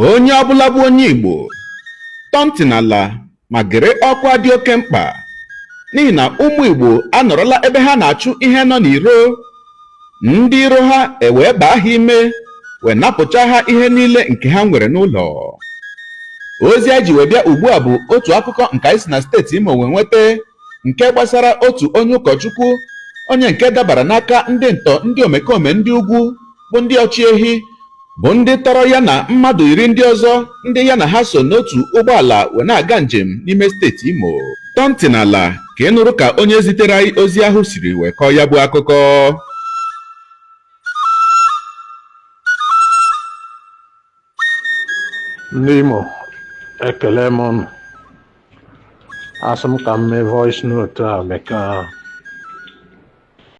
Onye ọbụla bụ onye Igbo tọọ ntị n'ala ma gere ọkwa dị oke mkpa n'ihi na ụmụ Igbo anọrọla ebe ha na-achụ ihe nọ n'iro, ndị iro ha ewee baa ha ime wee napụcha ha ihe niile nke ha nwere n'ụlọ. Ozi anyị ji wee bịa ugbu a bụ otu akụkọ nke anyị si na steeti Imo wee nweta nke gbasara otu onye ụkọchukwu onye nke dabara n'aka ndị ntọ ndị omekome ndị ugwu bụ ndị ọchịehi bụ ndị tọrọ ya na mmadụ 10 ndị ọzọ ndị ya na ha so n'otu ụgbọala wee na-aga njem n'ime steeti Imo. Tọọ ntị n'ala ka ị nụrụ ka onye zitere anyị ozi ahụ siri wee kọọ ya bụ akụkọ. Ndị Imo, ekele m unu. Asị m ka m mee voice note a maka